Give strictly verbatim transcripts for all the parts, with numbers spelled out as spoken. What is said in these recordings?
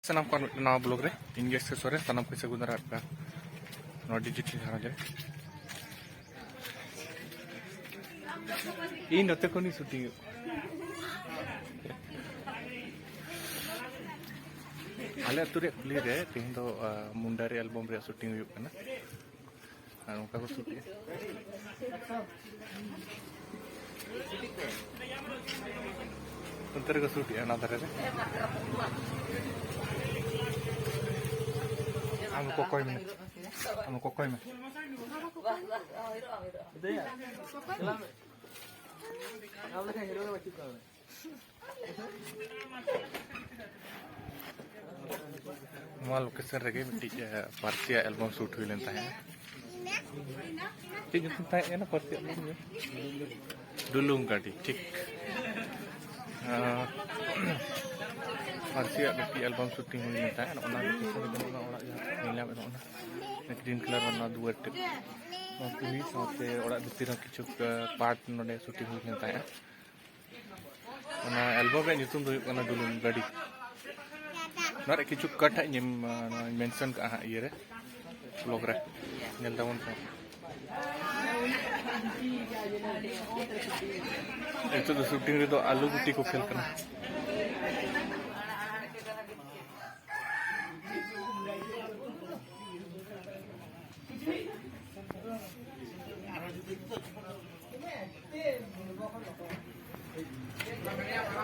ᱥᱟᱱᱟᱢ ᱠᱚ ᱟᱨ ᱢᱤᱫᱴᱟᱝ ᱱᱟᱣᱟ ᱵᱞᱚᱜ ᱨᱮ ᱤᱧ ᱜᱮ ᱥᱚᱨᱮᱱ ᱥᱟᱱᱟᱢ ᱠᱚ ᱥᱟᱹᱜᱩᱱ ᱫᱟᱨᱟᱢ ᱯᱮ ᱱᱚᱣᱟ ᱰᱤᱡᱤᱴᱟᱞ ᱜᱷᱟᱨᱚᱸᱡᱽ ᱨᱮ᱾ ᱤᱧ ᱱᱚᱛᱮ ᱠᱷᱚᱱᱤᱧ ᱥᱩᱴᱤᱝ ᱦᱩᱭᱩᱜ ᱠᱟᱱᱟ᱾ ᱟᱞᱮ ᱟᱹᱛᱩ ᱨᱮᱭᱟᱜ ᱠᱩᱞᱦᱤ ᱨᱮ ᱛᱮᱦᱮᱧ ᱫᱚ, ᱟ, ᱢᱩᱱᱰᱟᱨᱤ ᱮᱞᱵᱟᱢ ᱨᱮᱭᱟᱜ ᱥᱩᱴᱤᱝ ᱦᱩᱭᱩᱜ ᱠᱟᱱᱟ᱾ ᱟᱨ ᱚᱱᱠᱟ ᱠᱚ ᱥᱩᱴ ᱮᱜᱼᱟ᱾ ᱚᱱᱛᱮ ᱨᱮᱠᱚ ᱥᱩᱴ ᱮᱜᱼᱟ, ᱚᱱᱟ ᱫᱷᱟᱨᱮ ᱨᱮ᱾ ᱟᱢ ᱠᱚᱠᱚᱭ ᱢᱮ, ᱟᱢ ᱠᱚᱠᱚᱭ ᱢᱮ᱾ ᱱᱚᱣᱟ ᱞᱳᱠᱮᱥᱚᱱ ᱨᱮᱜᱮ ᱢᱤᱫᱴᱤᱡ, ᱮ, ᱯᱟᱹᱨᱥᱤᱭᱟᱜ ᱮᱞᱵᱟᱢ ᱥᱩᱴ ᱦᱩᱭ ᱞᱮᱱ ᱛᱟᱦᱮᱸᱫ᱾ ᱪᱮᱫ ᱧᱩᱛᱩᱢ ᱛᱟᱦᱮᱸ ᱠᱟᱱᱟ ᱯᱟᱹᱨᱥᱤᱭᱟᱜ ᱮᱞᱵᱟᱢ ᱨᱮ? ᱰᱩᱞᱩᱝ ᱜᱟᱹᱰᱤ, ᱴᱷᱤᱠ᱾ ᱮ, ᱯᱟᱹᱨᱥᱤᱭᱟᱜ ᱢᱤᱫᱴᱤᱡ ᱮᱞᱵᱟᱢ ᱥᱩᱴᱤᱝ ᱦᱩᱭ ᱞᱮᱱ ᱛᱟᱦᱮᱸᱫ᱾ ᱚᱱᱟ ᱞᱳᱠᱮᱥᱚᱱ ᱨᱮ ᱚᱱᱟ ᱚᱲᱟᱜ ᱡᱟᱦᱟᱸ ᱧᱮᱞ ᱧᱟᱢᱚᱜ ᱠᱟᱱᱟ, ᱚᱱᱟ ᱜᱨᱤᱱ ᱠᱟᱞᱟᱨ ᱚᱱᱟ ᱫᱩᱣᱟᱹᱨ ᱴᱷᱮᱡ, ᱱᱚᱣᱟ ᱠᱩᱞᱦᱤ ᱥᱟᱶᱛᱮ ᱚᱲᱟᱜ ᱵᱷᱤᱛᱤᱨ ᱨᱮᱦᱚᱸ ᱠᱤᱪᱷᱩ, ᱮ, ᱯᱟᱨᱴ ᱱᱚᱰᱮ ᱥᱩᱴᱤᱝ ᱦᱩᱭ ᱞᱮᱱ ᱛᱟᱦᱮᱸᱫ᱾ ᱚᱱᱟ ᱮᱞᱵᱟᱢ ᱨᱮᱭᱟᱜ ᱧᱩᱛᱩᱢ ᱫᱚ ᱦᱩᱭᱩᱜ ᱠᱟᱱᱟ ᱰᱩᱞᱩᱝ ᱜᱟᱹᱰᱤ᱾ ᱱᱚᱣᱟ ᱨᱮ ᱠᱤᱪᱷᱩ ᱠᱟᱴ ᱦᱟᱸᱜ ᱤᱧ ᱮᱢ, ᱱᱚᱣᱟᱧ ᱢᱮᱱᱥᱚᱱ ᱠᱟᱜᱼᱟ ᱦᱟᱸᱜ ᱤᱭᱟᱹ ᱨᱮ, ᱵᱞᱚᱜ ᱨᱮ, ᱧᱮᱞ ᱛᱟᱵᱚᱱ ᱯᱮ᱾ ᱱᱤᱛᱚᱜ ᱫᱚ ᱥᱩᱴᱤᱝ ᱨᱮᱫᱚ ᱟᱞᱩ ᱜᱩᱴᱤ ᱠᱚ ᱠᱷᱮᱞ ᱠᱟᱱᱟ᱾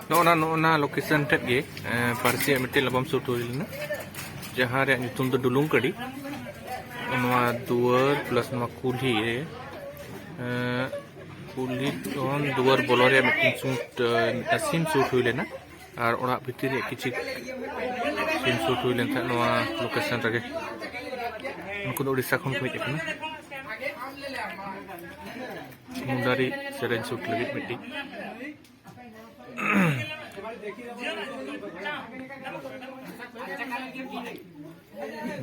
ᱱᱚᱜᱼᱚ ᱱᱟ, ᱱᱚᱜᱼᱚ ᱱᱟ ᱞᱳᱠᱮᱥᱚᱱ ᱴᱷᱮᱡ ᱜᱮ, ᱮ, ᱯᱟᱹᱨᱥᱤᱭᱟᱜ ᱢᱤᱫᱴᱮᱡ ᱮᱞᱵᱟᱢ ᱥᱩᱴ ᱦᱩᱭ ᱞᱮᱱᱟ, ᱡᱟᱦᱟᱸ ᱨᱮᱭᱟᱜ ᱧᱩᱛᱩᱢ ᱫᱚ ᱰᱩᱞᱩᱝ ᱠᱟᱹᱰᱤ᱾ ᱱᱚᱣᱟ ᱫᱩᱣᱟᱹᱨ ᱯᱞᱟᱥ ᱱᱚᱣᱟ ᱠᱩᱞᱦᱤ ᱨᱮ, ᱮ, ᱠᱩᱞᱦᱤ ᱠᱷᱚᱱ ᱫᱩᱣᱟᱹᱨ ᱵᱚᱞᱚ ᱨᱮᱭᱟᱜ ᱢᱤᱫᱴᱮᱱ ᱥᱩᱴ, ᱮ, ᱢᱤᱫᱴᱟᱝ ᱥᱤᱱ ᱥᱩᱴ ᱦᱩᱭ ᱞᱮᱱᱟ᱾ ᱟᱨ ᱚᱲᱟᱜ ᱵᱷᱤᱛᱤᱨ ᱨᱮᱭᱟᱜ ᱠᱤᱪᱷᱩ ᱥᱤᱱ ᱥᱩᱴ ᱦᱩᱭ ᱞᱮᱱ ᱛᱟᱦᱮᱸᱫ ᱱᱚᱣᱟ ᱞᱳᱠᱮᱥᱚᱱ ᱨᱮᱜᱮ᱾ ᱩᱱᱠᱩ ᱫᱚ ᱩᱲᱤᱥᱥᱟ ᱠᱷᱚᱱ ᱠᱚ ᱦᱮᱡ ᱟᱠᱟᱱᱟ᱾ ᱢᱩᱱᱰᱟᱨᱤ ᱥᱮᱨᱮᱧ ᱥᱩᱴ ᱞᱟᱹᱜᱤᱫ ᱢᱤᱫᱴᱤᱡ᱾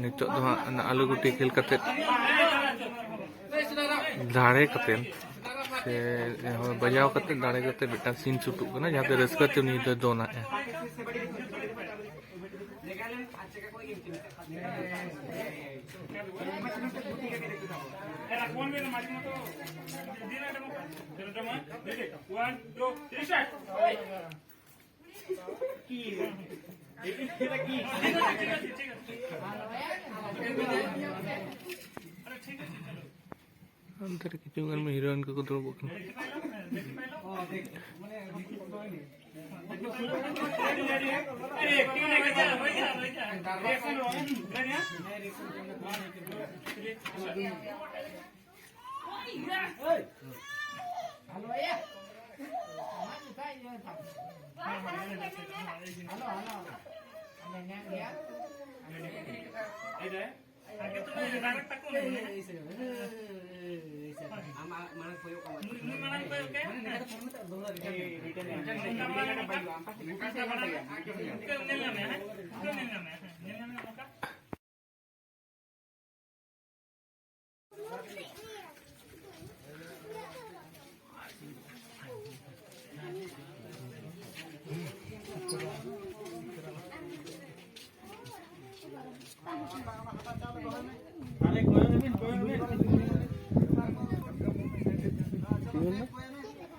ᱱᱤᱛᱚᱜ ᱫᱚ ᱦᱟᱸᱜ ᱚᱱᱟ ᱟᱞᱩ ᱜᱩᱴᱤ ᱠᱷᱮᱞ ᱠᱟᱛᱮᱫ, ᱫᱟᱲᱮ ᱠᱟᱛᱮᱫ, ᱥᱮ ᱵᱟᱡᱟᱣ ᱠᱟᱛᱮᱫ, ᱫᱟᱲᱮ ᱠᱟᱛᱮᱫ ᱢᱤᱫᱴᱟᱝ ᱥᱤᱱ ᱥᱩᱴᱩᱜ ᱠᱟᱱᱟ, ᱡᱟᱦᱟᱸᱛᱮ ᱨᱟᱹᱥᱠᱟᱹ ᱛᱮ ᱩᱱᱤ ᱫᱚᱭ ᱫᱚᱱᱟ᱾ One, two, three, start. ᱚᱱᱛᱮ ᱨᱮ ᱠᱤᱪᱷᱩ ᱜᱟᱱ ᱦᱤᱨᱳᱭᱤᱱ ᱠᱚᱠᱚ ᱫᱩᱲᱩᱵᱚᱜ ᱠᱟᱱᱟ᱾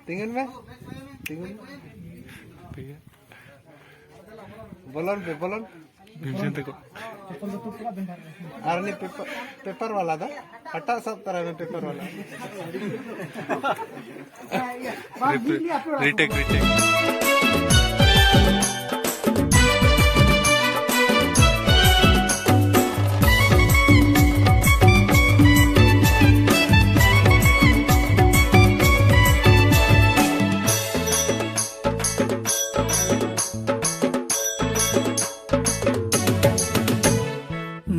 ᱛᱤᱸᱜᱩᱱ ᱢᱮ, ᱛᱤᱸᱜᱩᱱ ᱢᱮ, ᱛᱤᱸᱜᱩᱱ ᱢᱮ᱾ ᱵᱚᱞᱚᱱ ᱯᱮ, ᱵᱚᱞᱚᱱ᱾ ᱵᱷᱤᱢᱥᱮᱱ ᱛᱟᱠᱚ᱾ ᱟᱨ ᱩᱱᱤ ᱯᱮᱯᱟᱨ, ᱯᱮᱯᱟᱨ ᱵᱟᱞᱟ ᱫᱚ ᱦᱟᱴᱟᱜ ᱥᱟᱵ ᱛᱟᱨᱟᱭ ᱢᱮ, ᱯᱮᱯᱟᱨ ᱵᱟᱞᱟ᱾ ᱨᱤᱴᱮᱠ, ᱨᱤᱴᱮᱠ᱾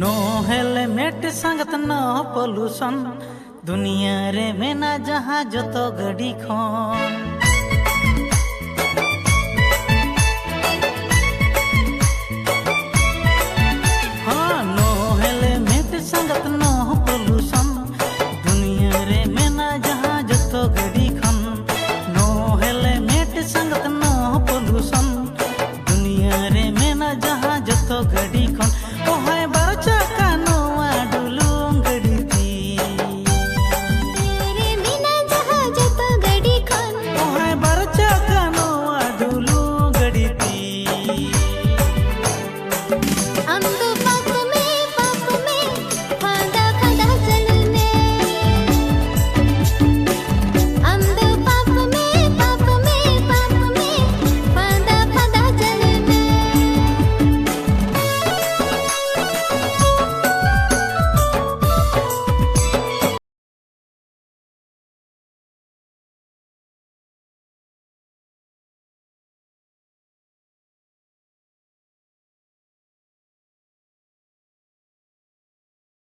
No helmet ᱥᱟᱸᱜᱟᱛ no pollution, ᱫᱩᱱᱤᱭᱟᱹ ᱨᱮ ᱢᱮᱱᱟᱜ ᱡᱟᱦᱟᱸ ᱡᱚᱛᱚ ᱜᱟᱹᱰᱤ ᱠᱷᱚᱱ᱾ ᱦᱚᱸ, no helmet ᱥᱟᱸᱜᱟᱛ no pollution, ᱫᱩᱱᱤᱭᱟᱹ ᱨᱮ ᱢᱮᱱᱟᱜ ᱡᱟᱦᱟᱸ ᱡᱚᱛᱚ ᱜᱟᱹᱰᱤ ᱠᱷᱚᱱ᱾ No helmet ᱥᱟᱸᱜᱟᱛ no pollution, ᱫᱩᱱᱤᱭᱟᱹ ᱨᱮ ᱢᱮᱱᱟᱜ ᱡᱟᱦᱟᱸ ᱡᱚᱛᱚ ᱜᱟᱹᱰᱤ ᱛᱤ ᱠᱷᱚᱱ